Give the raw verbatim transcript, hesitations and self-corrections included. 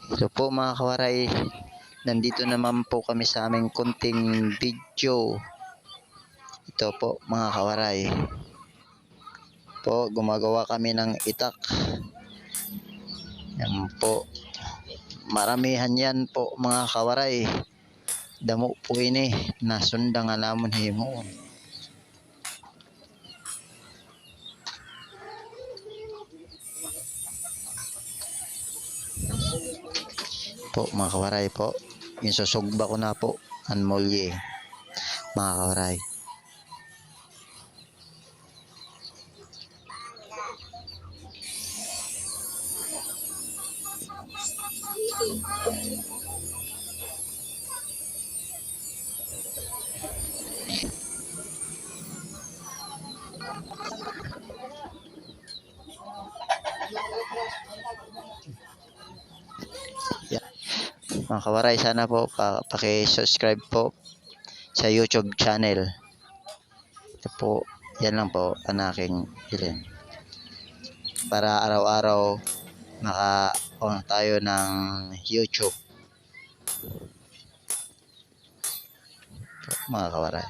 Hello po, mga kawaray. Nandito naman po kami sa aming konting video. Ito po, mga kawaray. Po, gumagawa kami ng itak. Yan po. Maramihan yan po, mga kawaray. Damo po ini. Nasunda nga namon himuon. Po, mga kawaray po. Ginsusugba ko na po an mulye, mga kawaray. Yan. Mga kawaray, sana po pa, paki-subscribe po sa YouTube channel. Ito po, yan lang po ang aking hiling. Para araw-araw makakuha tayo ng YouTube. Mga kawaray.